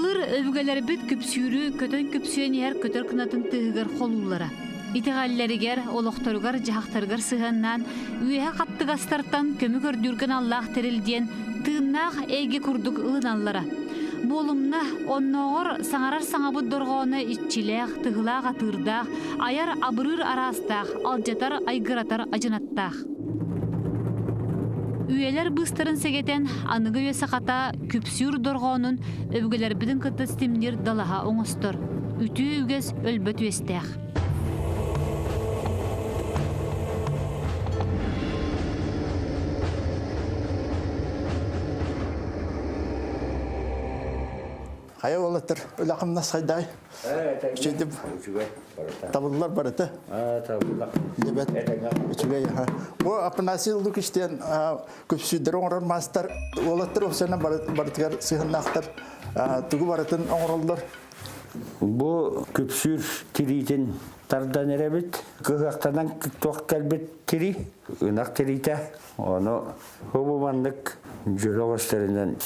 Былыр өбүгэлэрбит күпсүүрү көтөн күпсүйэн иһэр көтөр кынатын тыаһыгар холууллара. Итэҕэллэригэр, олохторугар-дьаһахтарыгар сыһыаннаан үөһэ хаттыгастартан көмө көрдүүргэ аналлаах тэрил диэн тыыннаах эйгэ курдук ылыналлара. Буолумна, оннооҕор саҥарар саҥабыт дорҕооно иччилээх, тыһылаах атыырдаах, айар абырыыр араастаах, алдьатар, айгыратар адьынаттаах. Үйэлэр быыстарын сэгэтэн, аныгы үйэ сахата күпсүүр дорҕоонун өбүгэлэрбитин кытта ситимниир далаһа оҥостор. Үтүө үгэс өлбөт үөстээх. Хайа уолаттар, үлэ-хамнас хайдай? Үчүгэй. Үчүгэй барыта. Табыллар барыта. Табыллар. Дебет. Үчүгэй. Бу Афанасий Лукич диэн күпсүүрдэри оҥорор маастар уолаттар уопсайынан барытыгар сыһыннаахтар тугу барытын оҥороллор. Бу күпсүүр тириитин тардан эрэбит. Кыһыахтанан туох кэлбит тири, ынах тириитэ. Ону бу маннык дьөлө оҕустарынан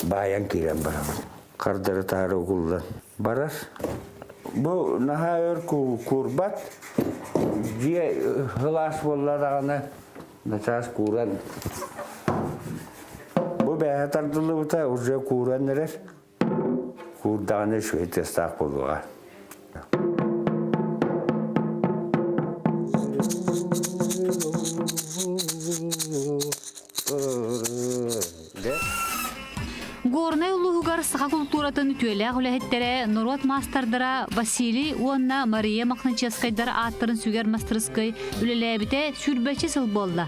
баайан киирэн барабын. Хардары таары угуллан барар. Бу наһаа өр куурбат. Дьиэ сылаас буолла даҕаны начаас кууран бу бээһэ тардыллыбыта уже кууран эрэр. Куурдаҕына үчүгэй тыастаах буолуоҕа. Горнай улууһугар саха култууратын үтүөлээх үлэһиттэрэ, норуот маастардара Василий уонна Мария Мохначевскайдар ааттарын сүгэр мастарыскыай үлэлээбитэ сүүрбэччэ сыл буолла.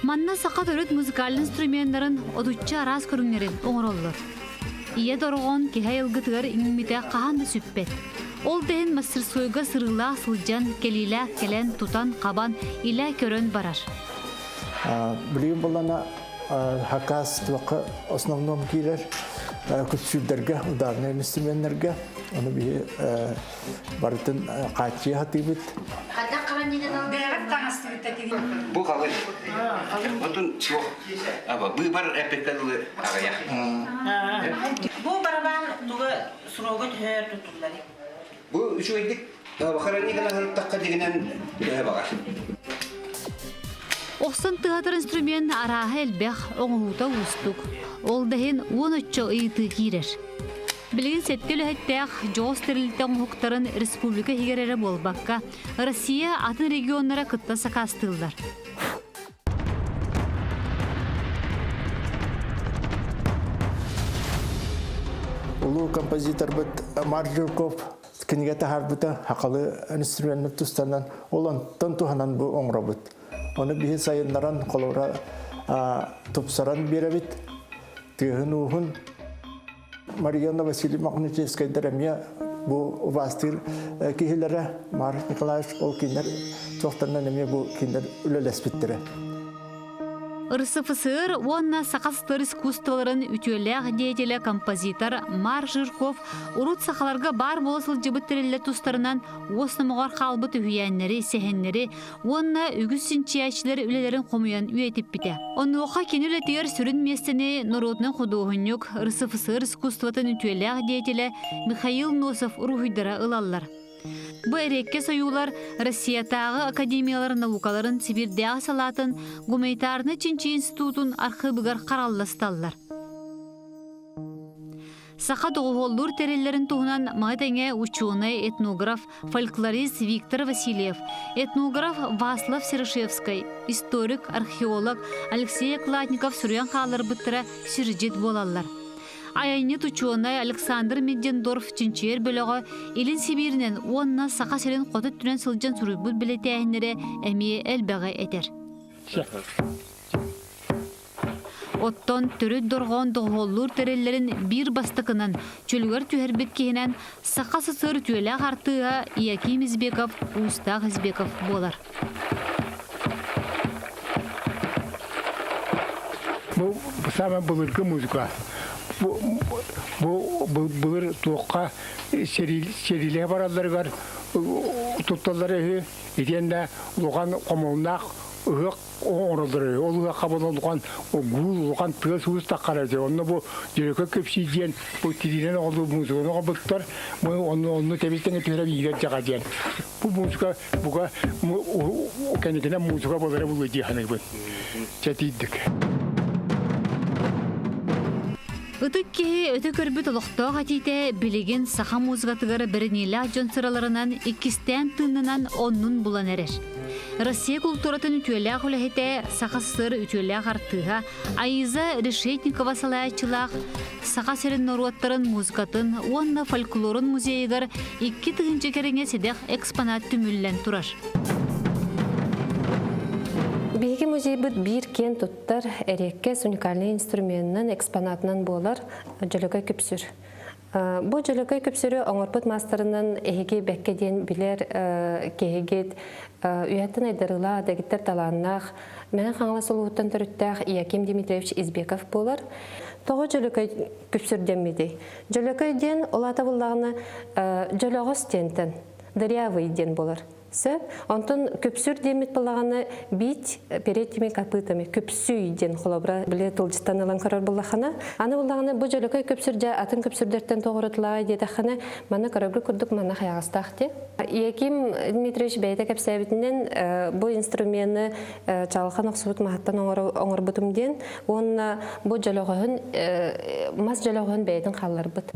Манна саха төрүт музыкальнай инструменнарын отучча араас көрүҥнэрин оҥороллор. Ийэ дорҕоон киһи айылгытыгар иҥмитэ хаһан да сүппэт. Ол да иһин мастерскойга сырыылаах сылдьан, кэлиилээх кэлэн, тутан-хабан, илэ көрөн барар. Билигин буллана хакас туохха основном киирэр күпсүүрдэргэ, ударнай инструменнарга. Ону биһи барытын хааччыйа сатыыбыт. Бу халын. Отун суох. Аба быыбар эппеккэ аҕыйах. Бу барабан туга срога төһө тутуллар? Бу үчүгэйдик хорониканы сырыттахха дигинэн төһө баҕар. Охсон тыһатар инструмент арааһа элбэх, оҥоһуута уустук. Ол да иһин уон оччо ыйытыы киирэр. Билигин сэттэ үлэһиттээх дьоҕус тэрилтэ оҥоһуктарын республика иһигэр эрэ буолбакка, Россия атын регионнара кытта сакаастыыллар. Улуу композиторбыт Марк Жирков кинигэ таһаарбыта хахалы инструменны тустанан ол онтон туһанан бу оҥоробут. Ону биһи сайыннаран холобура тупсаран биэрэбит. Тыаһын ууһун Марьяна Василий Мохначевскайдар эмиэ бу убаастыыр киһилэрэ Марк Николаевич ол кинилэр туохтарынан эмиэ бу кинилэр үлэлэспиттэрэ. РСФСР уонна Саха СССР искусстволарын үтүөлээх деятелэ композитор Марк Жирков урут сахаларга баар буола сылдьыбыт тэриллэр тустарынан уос номоҕор хаалбыт үһүйээннэри, сэһэннэри уонна үгүс чинчийээччилэр үлэлэрин хомуйан үйэтиппитэ. Онуоха кини үлэтигэр сүрүн миэстэни норуотунай худуоһунньук, РСФСР искусствотын үтүөлээх деятелэ Михаил Носов уруһуйдара ылаллар. Бу эриэккэ сойуулар Россиятааҕы академиялар наукаларын Сибирдээҕи салаатын гуманитарнай чинчийии институтун архыыбыгар харалла сыталлар. Саха доҕуһуоллуур тэриллэрин туһунан маны тэҥэ учуонай, этнограф, фольклорист Виктор Васильев, этнограф Васлав Серошевскай, историк, археолог Алексей Окладников суруйан хаалларбыттара сирдьит буолаллар. Айанньыт учуонай Александр Миддендорф чинчийэр бөлөҕө Илин Сибииринэн уонна Саха сирин хоту өттүнэн сылдьан суруйбут бэлиэтээһиннэрэ эмиэ элбэҕи этэр. Оттон төрүт дорҕоон доҕуһуоллуур тэриллэрин биир бастакынан чөлүгэр түһэрбит киһинэн Саха СССР үтүөлээх артыыһа Яким Избеков, Уустаах Избеков буолар. Бу самый былыргы музыка. Бу, бу былыр туохха сэриилэһэ баралларыгар тутталлара үһү. Итиэннэ улахан хомуһуннаах. ыһыах оҥороллор Ол ыһыахха буолан улахан гуул улахан тыас-уус таххара этэ. Онно бу Дьөрөкө Көпсүү диэн бу тириинэн оҕолуу музыканы оҥорбуттар. Бу онно онно тэбис-тэҥэ түһэрэн иирэр дьаҕа диэн. Бу музыка бука кэнникинэн музыка буолара буолуо дии саныыбын. Чэтийдик. Ытык киһи өтө көрбүт олохтоох этиитэ билигин саха музыкатыгар бэриниилээх дьон сыраларынан иккистээн тыыннанан оннун булан эрэр. Россия култууратын үтүөлээх үлэһитэ, Саха СССР үтүөлээх артыыһа Аиза Решетникова салайааччылаах Саха сирин норуоттарын музыкатын уонна фольклорун музейыгар 2000 кэриҥэ сэдэх экспонат түмүллэн турар. Биһиги музейбыт биир киэн туттар эриэккэс уникальнай инструменынан, экспонатынан буолар Дьөлөкөй күпсүр. Бу Дьөлөкөй күпсүрү оҥорбут маастарынан эһиги бэккэ диэн билэр киһигит үйэттэн айдарыылаах, дэгиттэр талааннаах Мэҥэ Хаҥалас улууһуттан төрүттээх Яким Дмитриевич Избеков буолар. Тоҕо Дьөлөкөй күпсүр дэммитий? Дьөлөкөй диэн ол аата буллаҕына дьөлөҕөс диэнтэн дырявый диэн буолар. Сөп. Онтон күпсүр диэммит буоллаҕына бить перед копытами күпсүй диэн холобура били тылдьыттан ылан көрөр буоллаххына аны буоллаҕына бу дьөлөкөй күпсүр дьэ атын күпсүрдэртэн тоҕурутулаҕай диэтэххинэ манна көрөргө курдук манна хайаҕастаах дии. Яким Дмитриевич бэйэтэ кэпсээбитинэн бу инструмены чаҕылхан охсубут маһыттан оҥорбутум диэн уонна бу дьөлөҕөһүн мас дьөлөҕөһүн бэйэтин хаалларбыт.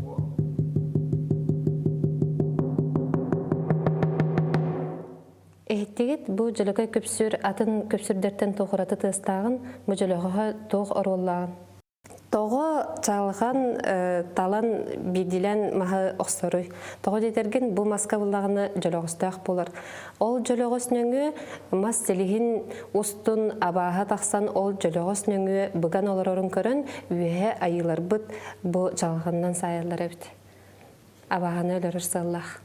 Иһиттигит бу дьөлөкөй күпсүр атын күпсүрдэртэн туох ураты тыастааҕын, бу дьөлөҕөһө туох оруоллааҕын Тоҕо чаалҕан талан биирдиилээн маһы охсоруй? Тоҕо диэтэргин бу маска буллаҕына дьөлөҕөстөөх буолар. Ол дьөлөҕөс нөҥүө мас силиһин устун абааһа тахсан ол дьөлөҕөс нөҥүө быган олорорун көрөн үөһэ айыыларбыт бу чаалҕанынан саайаллар эбит. Абааһыны өлөрөр сыаллаах.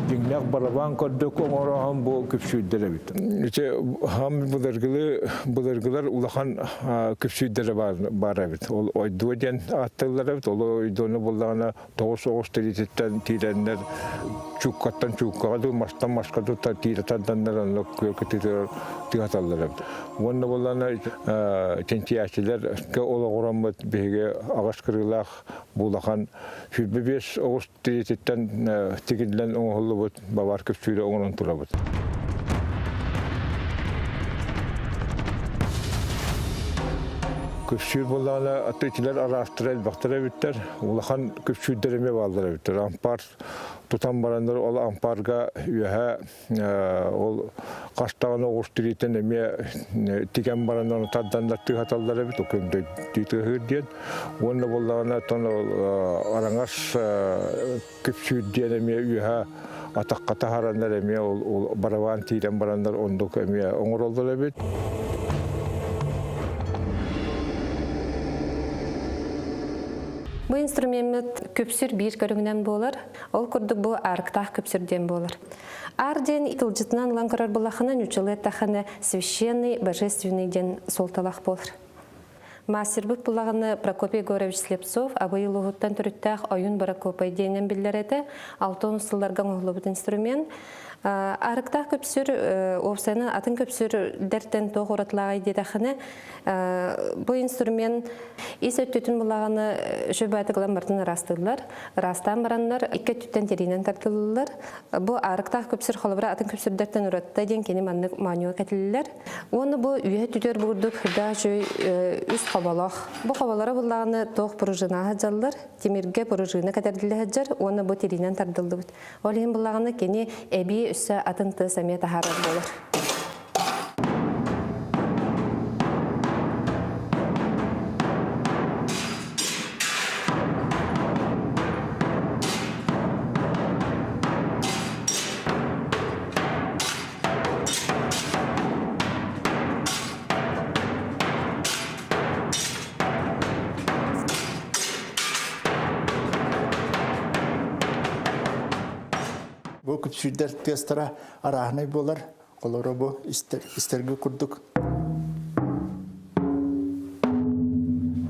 Дьиҥнээх барабан көрдөк оҥороһон бу күпсүүрдэр эбит. Ити хам былыргылы былыргылар улахан күпсүүрдэрэ баар эбит. Ол ойдуо диэн ааттыыллар эбит. Ол ойдуону буллаҕына тоҕус оҕус тириититтэн тиирэннэр чууккаттан чууккаҕа дуу мастан маска дуу тиирэ тарданнар онно күөл кытыытыгар тыаталлар эбит. Уонна буоллаҕына чинчийээччилэргэ олоҕураммыт биһиги аҕыс кырыылаах бу улахан 25 оҕус тириититтэн тигиллэн оҥоһуллубут бавар күпсүүрэ оҥорон турабыт. Күпсүүр буоллаҕына аттыычылар араастара элбэхтэр эбиттэр. Улахан күпсүүрдэр эмиэ бааллар эбиттэр. Ампаар тутан бараннар ол ампаарга үөһэ ол хастаҕына оҕус тириитин эмиэ тигэн баран ону тарданнар тыаһаталлар эбит, ол көҥдөйдүү тыаһыыр диэн. Уонна буоллаҕына оттон ол араҥас күпсүүр диэн эмиэ үөһэ атахха таһараннар эмиэ ол барабаан тиирэн бараннар оннук эмиэ оҥороллор эбит. Бу инструмеммит күпсүр биир көрүҥүнэн буолар. Ол курдук бу арыктаах күпсүр диэн буолар. Ар диэн тылдьытынан ылан көрөр буллахына, ньуччалыы эттэххинэ священный, божественный диэн суолталаах буолар. Мастербыт булаҕыны Прокопий Егорович Слепцов Абый улууһуттан төрүттээх Ойун Борокуопай диэнинэн биллэр этэ. 60 сылларга оҥоһуллубут инструмент. Арыктаах көпсүр уопсайынан атын көпсүрдэртэн туох уратылааҕый диэтэххинэ, бу инструмент ис өттүтүн булаҕыны үчүгэй ылан барытын ыраастыыллар. Ыраастаан бараннар икки өттүттэн тириинэн тардыллар. Бу арыктаах көпсүр холобура атын көпсүрдэртэн уратта диэн кини маннык моонньуга кэтиллэр. Уонна бу үөһэ түтүөр бурдук да үчүгэй үс хоболоох. Бу хоболоро буллаҕына туох пружина сылдьаллар, тимиргэ пружина кэтэрдиллэ сылдьар уонна бу тириинэн тардыллыбыт. Ол иһин буллаҕына кини эбии өссө атын тыас эмиэ таһаарар буолар. Бу күпсүүрдэр тыастара арааһынай буолар. Холоро бу истэргэ курдук.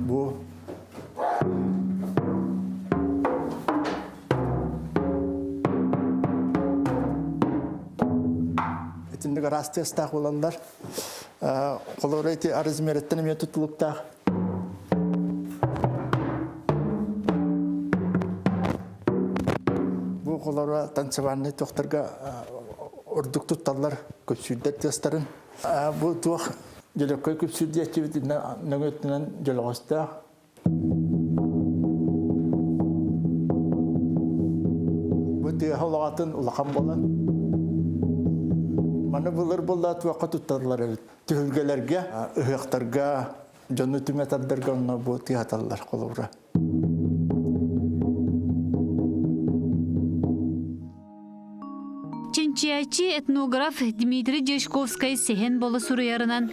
Бу итинник араас тыастаах буолаллар. Холоро ити размерыттан эмиэ тутулуктаах. Бу холоро танцевальный туохтарга ордук тутталлар күпсүүрдэр тыастарын. Бу туох дьөлөккөй күпсүүр диэччибит нөҥүөтүнэн дьөлөҕөстөөх. Бу тыаһа улаҕатын улахан буолан маны былыр буолла туохха тутталлар эбит. Түһүлгэлэргэ, ыһыахтарга, дьону түмэ тардарга онно бу тыаһаталлар холобура. Чинчийээччи этнограф Дмитрий Дьячковскай сэһэн боло суруйарынан,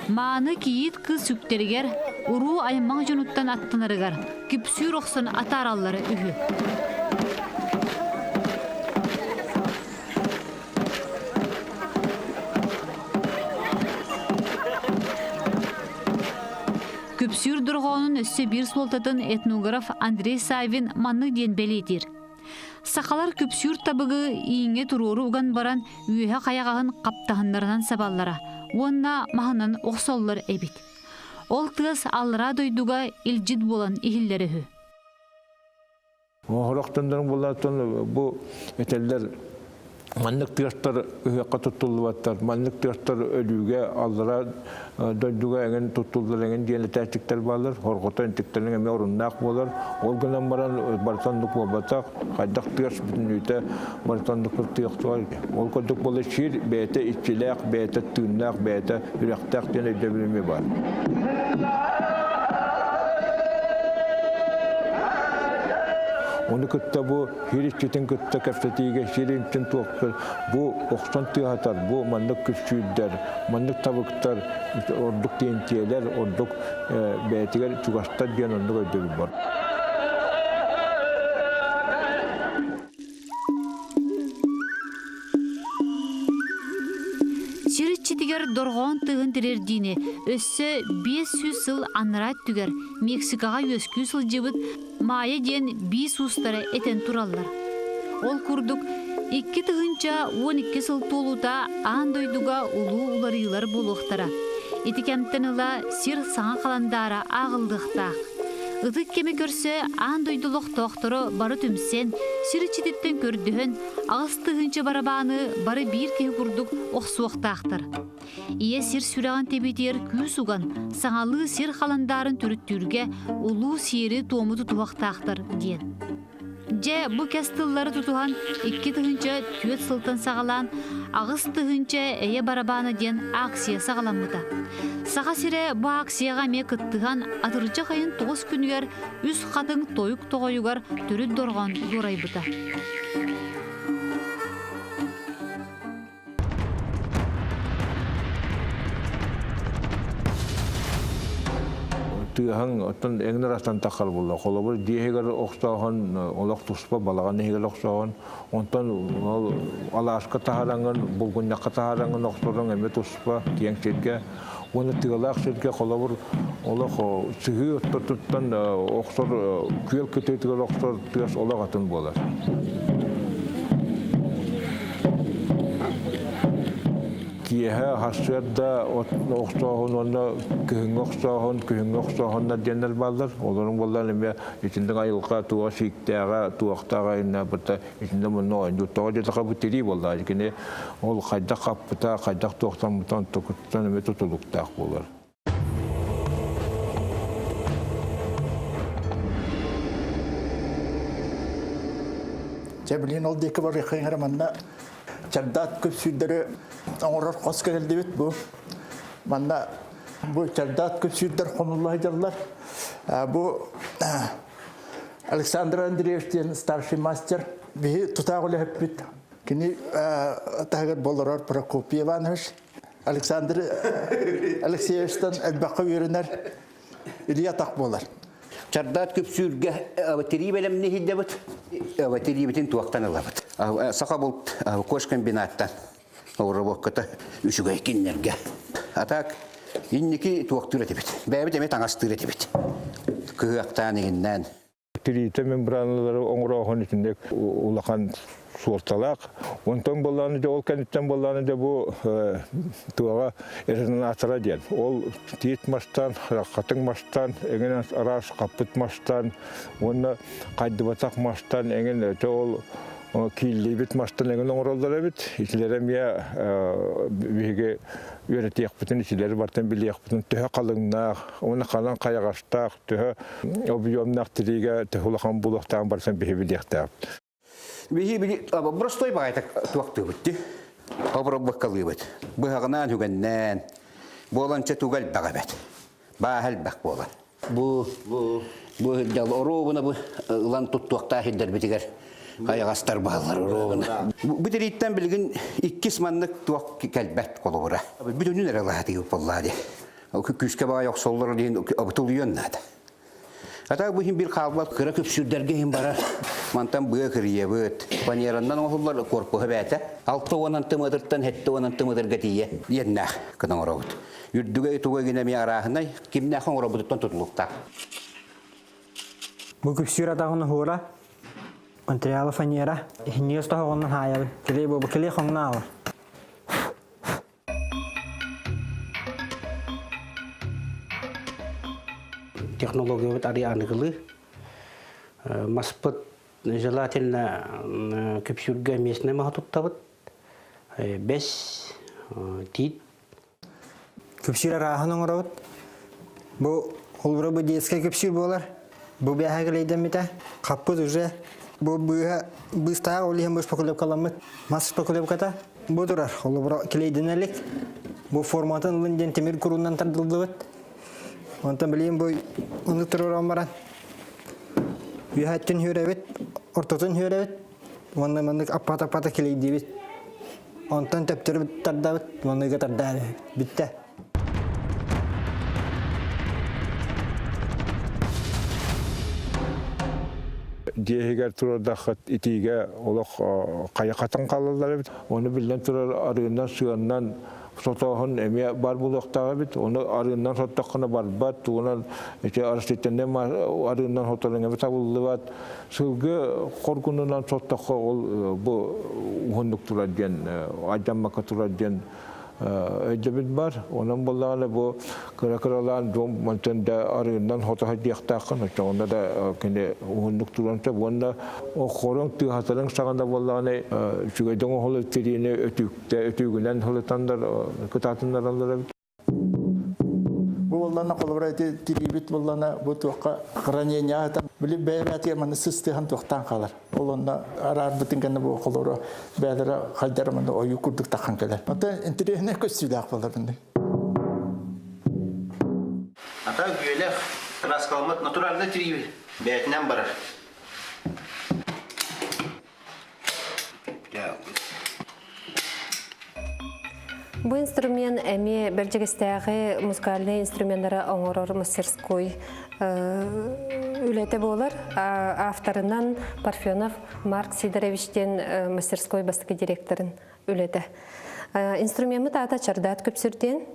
мааны кийиит кыыс сүктэригэр, уруу аймах дьонуттан аттанарыгар күпсүүр охсон атаараллара үһү. Күпсүүр дорҕоонун өссө биир суолтатын этнограф Андрей Савин маннык диэн бэлиэтиир. Сахалар күпсүүр табыгы ииҥҥэ туруору уган баран үөһэ хайаҕаһын хаптаһыннарынан сабаллара уонна маһынан охсоллор эбит. Ол тыас аллараа дойдуга илдьит буолан иһиллэрэ үһү. Оһорохтоннорун буллааттан бу этэллэр маннык тыастар ыһыахха туттуллубаттар, маннык тыастар өлүүгэ аллара дойдуга эҥин туттуллар эҥин диэн этээччиктэр бааллар, хорҕото интиктэрин эмиэ оруннаах буолар. Ол гынан баран барыта оннук буолбатах, хайдах тыас бүтүннүүтэ барыта оннук тыахтугар. Ол курдук буола сир бэйэтэ иччилээх, бэйэтэ тыыннаах, бэйэтэ үрэхтээх диэн өйдөбүл эмиэ баар. Ону кытта бу сир иччитин кытта кэпсэтиигэ сир инчин туохпут бу охсон тыаһатар, бу маннык күпсүүрдэр, маннык табыктар, ордук тиэнтиэлэр, ордук бэйэтигэр чугастар диэн оннук өйдөбүл бар. Сир иччитигэр дорҕоон тыһын тириэрдиини өссө 500 сыл анараа өттүгэр Мексикаҕа үөскүү сылдьыбыт Майя диэн биис уустара этэн тураллар. Ол курдук, 2012 сыл туолуута аан дойдуга улуу уларыйыылар буолуохтара. Ити кэмтэн ыла сир саҥа халандаара ааҕыллыахтаах. Ытык кэми көрсө аан дойду олохтоохторо бары түмсэн, сир иччититтэн көрдөһөн, 8000 барабааны бары биир киһи курдук охсуохтаахтар. Ийэ сир сүрэҕин тэбиитигэр күүс уган, саҥалыы сир халандаарын төрүттүүргэ улуу сиэри-туому тутуһуохтаахтар диэн. Дьэ, бу кэс тыллары тутуһан 2004 сылтан саҕалаан 8000 эйэ барабаана диэн акция саҕаламмыта. Саха сирэ бу акцияҕа эмиэ кыттыһан атырдьах айын тоҕус күнүгэр Үс Хатыҥ тойук тоҕойугар төрүт дорҕоон дуорайбыта. Тыаһаҥ оттон эҥин арастан таххар буолла. Холобур, дьиэ иһигэр охсооһун, олох туспа балаҕан иһигэр охсооһун, онтон ол алааска таһараҥын, булгунньахха таһараҥын охсоруҥ эмиэ туспа киэҥ сиргэ. Уонна тыалаах сиргэ холобур олох сыһыы ортотуттан охсор күөл кытыытыгар охсор тыас олох атын буолар. Киэһэ сарсыарда охсооһун уонна күһүҥҥү охсооһун, күһүҥҥү охсооһуннар диэннэр бааллар. Олорун буоллар эмиэ итинник айылҕа туоҕа сииктээҕэ, туохтааҕа иннэ быта итиннэ мунна оонньуур. Тоҕо диэтэххэ бу тирии буоллаҕа. Кини ол хайдах хаппыта, хайдах туохтаммыта онтукуттан эмиэ тутулуктаах буолар. Дьэ, билигин ол диэки барыахха манна чардаат күпсүүрдэри оҥорор хос кэлдибит бу. Манна бу чардаат күпсүүрдэр хомулла сылдьаллар. Бу Александр Андреевич диэн старший мастер биһи тутаах үлэһиппит. Кини таһыгар болорор Прокопий Иванович. Александр Алексеевичтан элбэххэ үөрэнэр Илья так буолар. Чардаат күпсүүргэ тирии бэлэмни иһиллэбит. Тириибитин туохтан ылабыт. Саха булт кош комбинаттан обработката үчүгэй кинилэргэ. А так инники туохтуур этибит. Бэйэбит эмиэ таҥастыыр этибит. Кыһыахтаан иһиннээн. Тириитэ мембраналары оҥорооһун итинник улахан суолталаах. Онтон буоллааны дьэ ол кэнниттэн буоллааны дьэ бу туоҕа резонатора диэн. Ол тиит мастан, хатыҥ мастан, эҥин араас хаппыт мастан уонна хайдыбатах мастан эҥин өтө ол кииллиибит мастан эҥин оҥороллор эбит. Итилэрэ эмиэ биһиги үөрэтиэхпитин, итилэри барытын билиэхпитин төһө халыҥнаах, уонна ханан хайаҕастаах, төһө объемнаах тириигэ төһө улахан буолуохтааҕын барытын биһи билиэхтээхпит. Биһи били простой баҕайытык туохтуубут дии. Обработкалыыбыт. Быһаҕынаан үгэннээн буоланча туга элбэх эбэт. Бааһа элбэх буолар. Бу бу бу оруобуна бу ылан туттуохтаах сирдэрбитигэр хайаҕастар бааллар оруобуна. Бу тирииттэн билигин иккис маннык туох кэлбэт холобура. Бүтүнүн эрэ лаһатыы буоллаа дии. Күүскэ баҕай охсоллор диэн тулуйуон наада. Ата бу иһин бир хаалбат кыра күпсүүрдэргэ иһин барар. Мантан быа кырыйабыт. Фанераннан оҥоһуллар корпуһа бээтэ. 60 тымыдыртан 70 тымыдырга тиийэ иэннээх гына оҥоробут. Үрдүгэ туга гинэ эмиэ арааһынай, кимнээх оҥоробутуттан тутулуктаах. Бу күпсүүр атаҕын уһуура, материала фанера, иһинньигэс тоһоҕонон хаайабын. Килей буолбу, килей хоҥнаалар. Технологиябыт арый аныгылыы. Маспыт желательно күпсүүргэ местный маһы туттабыт. Бэс, тиит. Күпсүүр арааһын оҥоробут. Бу холбура бу детскай күпсүүр буолар. Бу бээһэ кэлэйдэммитэ. Хаппыт уже. Бу быыһа быыстаах ол иһин бу шпаклевкаламмыт. Мас шпаклевката. Бу турар, холобура, клейдэнэ илик. Бу форматын ылын диэн тимир куруунан тардыллыбыт. Онтон билигин бу ону туруоран баран үөһэттэн үөрэбит, ортотун үөрэбит уонна маннык аппата-аппата клейдиибит. Онтон төптөрү тардабыт, манныга тардаа бүттэ. Дьиэ иһигэр турардаххыт итиигэ олох хайа хатан хаалаллар эбит. Ону биллэн турар арыынан, сыаннан сотооһун эмиэ бар буолуохтаах эбит. Ону арыынан соттоххуна барбат, тугунан ити арастыйтаннай арыынан соторуҥ эбит табыллыбат. Сылгы хоргунунан соттоххо ол бу уһуннук турар диэн, айдаммакка турар диэн өйдөбүл бар. Онон буоллаҕына бу кыра-кыралаан дом мантан да арыынан хото сылдьыахтааххын, оччоҕуна да кини уһуннук туран сөп уонна хорон тыаһатарыҥ саҕана буоллаҕына үчүгэйдик оҥоһуллар тириини өтүүктэ өтүүгүнэн һылытаннар кытаатыннараллар эбит. Бу буоллана холобура ити тириибит буоллана бу туохха хранение аһытан били бэйэ-бэйэтигэр манна сыстыһан туохтаан хаалар. Ол онно араарбытын кэннэ бу холоро бэйэлэрэ хайдара манна ойуу курдук таххан кэлэр. Оттон интэриэһинэй көстүүлээх буолар мындай. Ата үөлэх краскаламмыт натуральный тирииби бэйэтинэн барар. Бу инструмент эмиэ Бэрдьигэстээҕи музыкальнай инструменнары оҥорор мастерской үлэтэ буолар. Авторынан Парфенов Марк Сидорович диэн мастерской бастакы директорын үлэтэ. Инструмеммыт аата чардаат күпсүр диэн.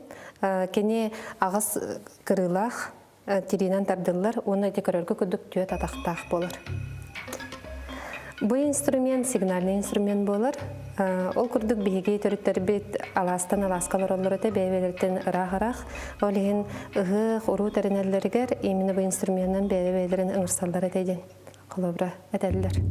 Кини аҕыс кырыылаах тириинэн тардыллар уонна ити көрөргө курдук түөрт атахтаах буолар. Бу инструмент сигнальный инструмент буолар. Ол курдук биһиги төрүттэрбит алаастан алааска олороллор этэ, бэйэ-бэйэлэриттэн ыраах-ыраах. Ол иһин ыһыах, уруу тэринэллэригэр именно бу инструменынан бэйэ-бэйэлэрин ыҥырсаллар этэ диэн холобура этэллэр.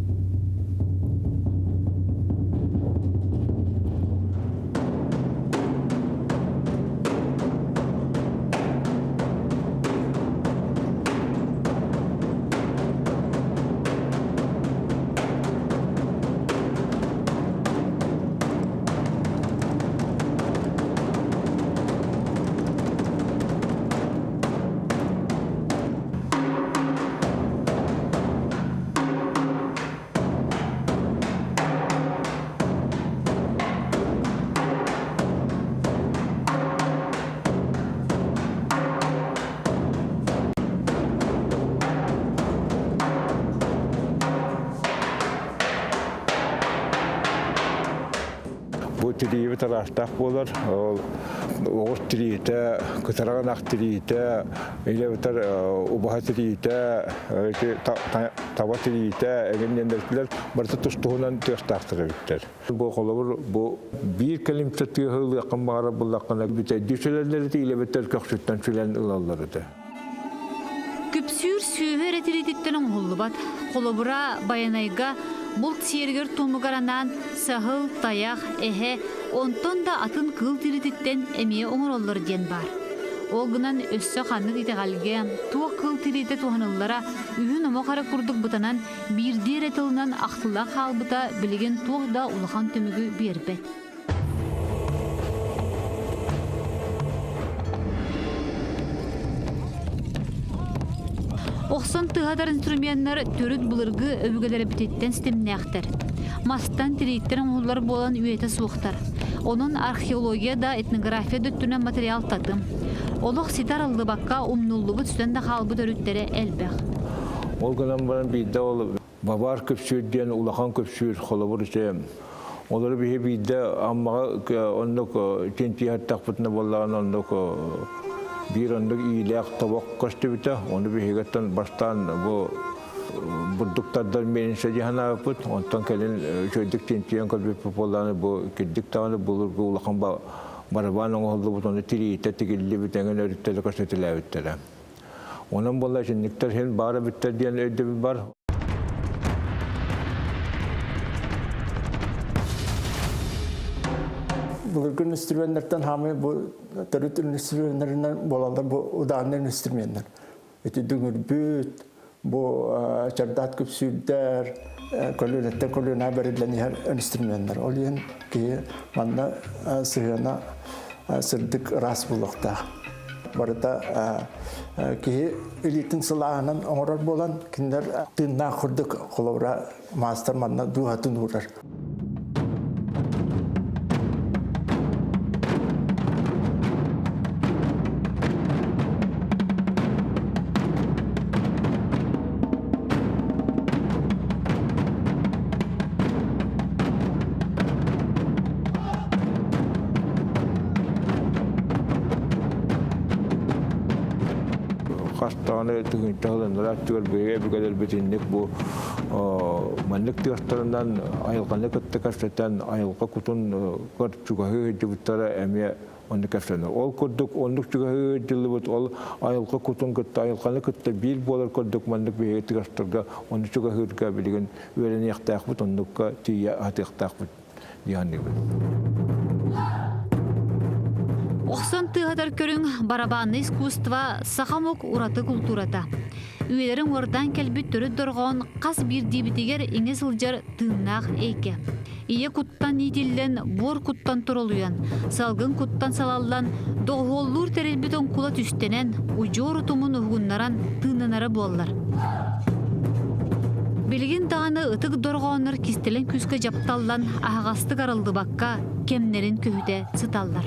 Тириибит араастаах буолар. Ол оҕус тириитэ, кытарах ынах тириитэ, илэ бытар убаһа тириитэ, таба тириитэ эҥин диэн барыта тус-туһунан тыастаахтар эбиттэр. Бу холобур бу биир кэлимсэ тыаһы ылыаххын баҕарар буллаххына бүтэйдии сүлэллэр этэ, илэбиттэр көхсүттэн сүлэн ылаллар этэ. Күпсүүр сүөһү эрэ тириититтэн оҥоһуллубат. Холобура, Байанайга булт сиэригэр-туомугар анаан саһыл, тайах, эһэ, онтон да атын кыыл тириититтэн эмиэ оҥороллор диэн баар. Ол гынан өссө ханнык итэҕэлгэ, туох кыыл тириитэ туһаныллара үһүн омох эрэ курдук бытанан биирдии эрэ тылынан ахтылла хаалбыта билигин туох да улахан түмүгү биэрбэт. Охсон тыаһатар инструменнар төрүт былыргы өбүгэлэрбититтэн ситимнээхтэр. Мастан, тирииттэн оҥоһуллар буолан үйэтэ суохтар. Онон археология да, этнография да өттүнэн материал татым. Олох ситэ арыллыбакка умнуллубут сүтэн да хаалбыт өрүттэрэ элбэх. Ол гынан баран биирдэ ол Бабаар көпсүүр диэн улахан көпсүүр холобур ити олору биһи биирдэ Аммаҕа оннук чинчийэттахпытына буоллаҕына оннук биир оннук иилээх тобох көстүбүтэ ону биһигиттэн бастаан бу бурдуктардар миэнсэ дии санаабыппыт онтон кэлин үчүгэйдик чинчийэн көрбүппүт буоллаҕына бу кирдик даҕаны былыргы улахан барабаан оҥоһуллубут ону тириитэ тигиллибит эҥин өрүттэрэ көстүтэлээбиттэрэ Онон буолла итинниктэр иһин баар эбиттэр диэн өйдөбүл бар. Былыргы инструменнэртэн хаамай бу төрүт инструменнэринэн буолаллар бу удаанный инструменнэр. Ити дүҥүрбүт, бу чардаат күпсүүрдэр, көлүөнэттэн көлүөнэ бэриллэн иһэр инструменнэр. Ол иһин киһи манна сыһыана сырдык ыраас буолуохтаах. Барыта киһи илиитин сылааһынан оҥорор буолан, кинилэр тыыннаах курдук холобура маастар манна дууһатын уурар. Хас даҕаны тыһыынча сылыннара аттыгар биһиги өбүгэлэрбит инник бу маннык тыастарынан айылҕаны кытта кэпсэтэн айылҕа кутун чугаһыы сылдьыбыттара эмиэ онно кэпсэнэр. Ол курдук оннук чугаһыы сылдьыллыбыт ол айылҕа кутун кытта айылҕаны кытта биир буолар курдук маннык биһиги тыгастарга ону чугаһыырга билигин үөрэниэхтээхпит оннукка тиийэ аһатыахтаахпыт дии саныыбын. Охсон тыаһатар көрүҥ барабанный искусство саха омук ураты култуурата. Үйэлэрин уордаан кэлбит төрүт дорҕоон хас биирдиибитигэр иҥэ сылдьар тыыннаах эйгэ. Ийэ куттан иитиллэн, буор куттан туролуйан, салгын куттан салаллан, доҕуһуоллуур тэрилбит оҥкула түстэнэн, удьуор утумун уһугуннаран тыыннанара буоллар. Билигин даҕаны ытык дорҕооннор кистэлэҥ күүскэ дьапталлан аһаҕастык арыллыбакка кэмнэрин көһүтэ сыталлар.